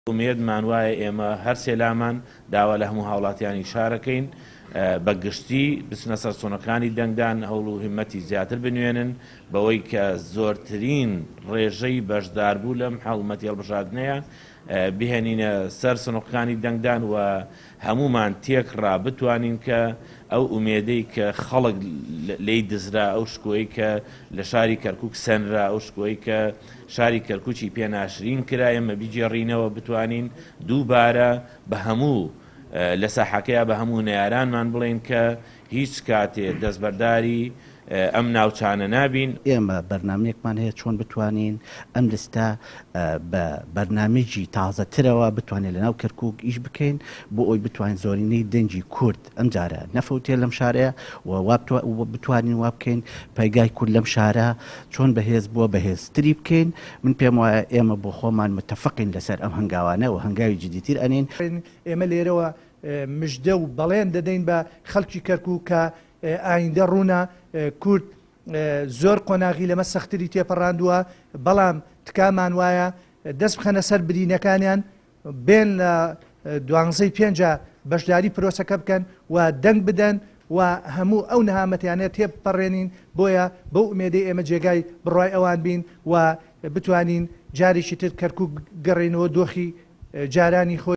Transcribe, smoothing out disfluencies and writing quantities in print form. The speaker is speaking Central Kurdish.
ئومێدمان وایە ئێمە هەرسێ لامان داوا لە هەموو هاوڵاتیانی شارەکەین بە گشتی بچنە سەر سنوقەکانی دەنگدان، هەوڵ و هیمەتی زیاتر بنوێنن بەوەی کە زۆرترین ڕێژەی بەشداربوو لەم هەڵمەتی هەڵبژاردنەیە بهێنینە سەر سنوقەکانی دەنگدان و هەموومان تێکڕا بتوانین کە ئەو ئومێدەی کە خەڵک لێی دزرا، ئەو شکۆی کە لە شاری کەرکوک سەنرا، ئەو شکۆی کە شاری کەرکوکی پێ ناشرین کرا، ئێمە بیگێڕینەوە، بتوانین دووبارە بە هەموو لە ساحەکەیا بە هەموو نەیارانمان بڵێین کە هیچ کاتێ دەستبەرداری ئەم ناوچانە نابین. ئێمە بەرنامەیەکمان هەیە چۆن بتوانین ئەم لستە بە بەرنامەیەکی تازەترەوە بتوانین لەناو کەرکوک ئیش بکەین بۆ ئەوەی بتوانین زۆرینەی دەنگی کورد ئەم جارە نەفەوتێ لەم شارەیە و بتوانین وا بکەین پەیگای کورد لەم شارە چۆن بەهێز بووە بەهێزتری بکەین. من پێم وایە ئێمە بۆ خۆمان متەفقین لەسەر ئەم هەنگاوانە و هەنگاوی جدیتر ئەنێین. ئێمە لێرەوە مژدە و بەڵێن دەدەین بە خەڵکی کەرکوک کە ئایندە ڕوونە، کورد زۆر قۆناغی لەمە سەختری تێپەڕاندووە، بەڵام تکامان وایە دەست بخەنە سەر برینەکانیان، بێن لە دوانزەی پێنجا بەشداری پرۆسەکە بکەن و دەنگ بدەن و هەموو ئەو نەهامەتیانە تێبپەڕێنین، بۆیە بەو ئومێدەی ئێمە جێگای بڕوای ئەوان بین و بتوانین جارێکی تر کەرکوک بگەڕێینەوە دۆخی جارانی خۆی.